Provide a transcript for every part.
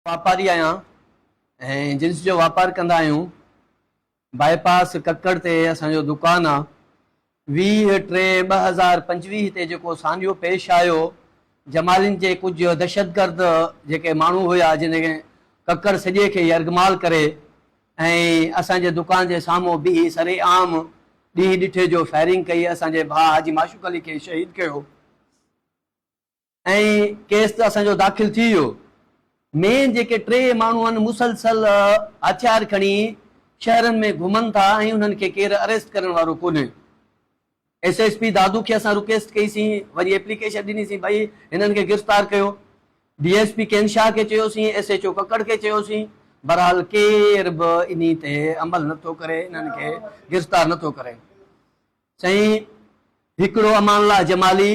واپاري آهيان ۽ جنس جو واپار ڪندا آهيون. بائي پاس ڪڪڙ تي اسان جو دڪان آ. 20 ٽي 2025 تي جيڪو سانحو پيش آيو جمالين جي ڪجهه دهشتگرد جيڪي ماڻهو هيا جن ڪڪڙ سڄي کي يرغمال ڪري ۽ اسان جي دڪان جي سامهون بيهي سرعام ڏينهن ڏٺي جو فائرنگ ڪئي اسان جي ڀاء حاجي معشوق علي کي شهيد ڪيو. ۽ ڪيس ته اسان جو داخل ٿي ويو. مين جيڪي ٽي ماڻهو آهن مسلسل هٿيار کڻي شهرن ۾ گهمن ٿا ۽ انهن کي ڪير اريسٽ ڪرڻ وارو ڪونهي. ايس ايس پي دادو کي اسان رڪويسٽ ڪئي سين وري ايپليڪيشن ڏني سين ڀئي هنن کي گرفتار ڪيو. ڊي ايس پي ڪين شاهه کي چيوسين، ايس ايڇ او ڪڪڙ کي چيوسين، بهرحال ڪير به انهي تي عمل نٿو ڪري انهن کي گرفتار نٿو ڪري. سائين هڪڙو امان الله جمالي،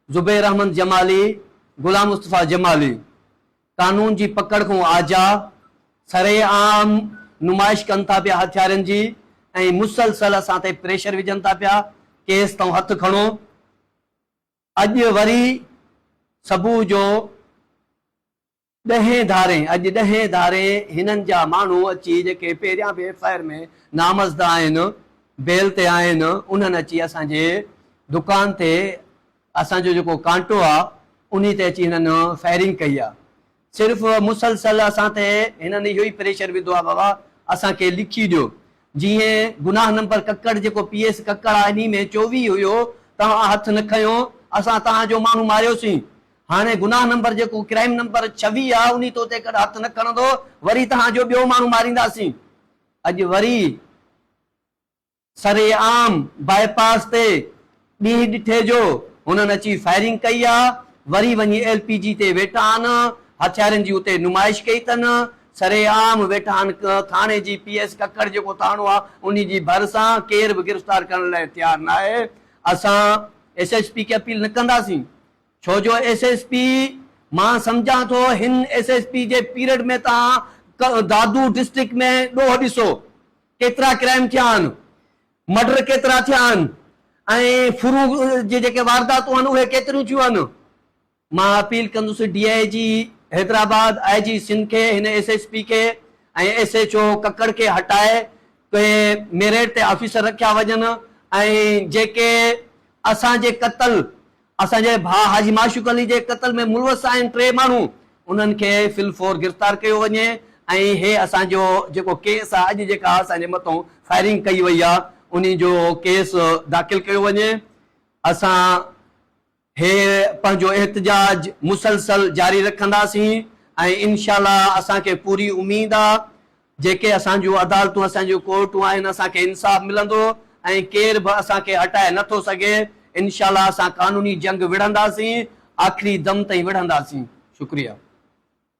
زبير احمد جمالي، غلام مصطفيٰ جمالي قانون جي پڪڙ کان آجا، سرعام نمائش ڪن ٿا پيا هٿيارن جي ۽ مسلسل اسان تي پريشر وجهن ٿا پيا ڪيس تان هٿ کڻو. اڄ وري صبح جو ڏهين ڌارين، اڄ ڏهين ڌارين هنن جا ماڻهو اچي جيڪي پهريان به ايف I R ۾ نامزد آهن، بيل تي آهن، انهن اچي اسان جي دڪان تي اسان جو جيڪو ڪانٽو آ انهي تي اچي هنن فائرنگ ڪئي آ. صرف مسلسل اسان تي هنن اهو ئي پريشر وڌو آ بابا اسان کي لکي ڏيو جيئن گناهه نمبر ڪڪڙ جيڪو پي ايس ڪڪڙ آ انهي ۾ 24 هيو توهان هٿ نه کنيو اسان توهان جو ماڻهو ماريوسين هاڻي گناهه نمبر جيڪو ڪرائيم نمبر 26 آ انهي تو تي ڪڏ هٿ نه کڻندو وري توهان جو ٻيو ماڻهو مارينداسين اڄ وري سري عام بائي پاس تي ڏينهن ڏٺي جو هنن اچي فائرنگ ڪئي آ وري وڃي ايل پي جي تي ويٺا آن هٿيارن جي اتي نمائش ڪئي تن سري عام ويٺا آن ٿاڻي جي پي ايس ڪڪڙ جيڪو ٿاڻو آ انهي جي ڀر سان ڪير به گرفتار ڪرڻ لاء تيار ناهي اسان ايس ايس پي کي اپيل نه ڪنداسين ڇو جو ايس ايس پي مان سمجهان ٿو هن ايس ايس پي جي پيريڊ ۾ توهان دادو ڊسٽرڪٽ ۾ ڏوهه ڏسو ڪيترا ڪرائم ٿيا آهن مرڊر ڪيترا ٿيا آهن ۽ ڦرو جي جيڪي وارداتون آهن اهي ڪيتريون ٿيون آهن مان اپيل ڪندس D I G Hyderabad I G Sindh کي هن ايس ايس پي کي ۽ ايس ايڇ او ڪڪڙ کي هٽائي ڪنهن ميرٽ تي آفيسر رکيا وڃن ۽ جيڪي اسان جي قتل اسان جي ڀاء حاجي معشوق علي جي قتل ۾ ملوث آهن ٽي ماڻهو انهن کي في الفور گرفتار ڪيو وڃي ۽ هي اسان جو جيڪو ڪيس آهي اڄ جيڪا اسان جي مٿون فائرنگ ڪئي وئي آهي انهي جو ڪيس داخل ڪيو وڃي اسان هي پنهنجو احتجاج مسلسل جاري رکنداسين ۽ انشاء الله اسان کي پوري اميد آهي جيڪي اسان جون عدالتون اسان جون ڪورٽون آهن اسان کي انصاف ملندو ۽ ڪير به اسان کي هٽائي نه ٿو سگهي انشاء الله اسان قانوني جنگ وڙهنداسين آخري دم تائين وڙهنداسين شڪريه.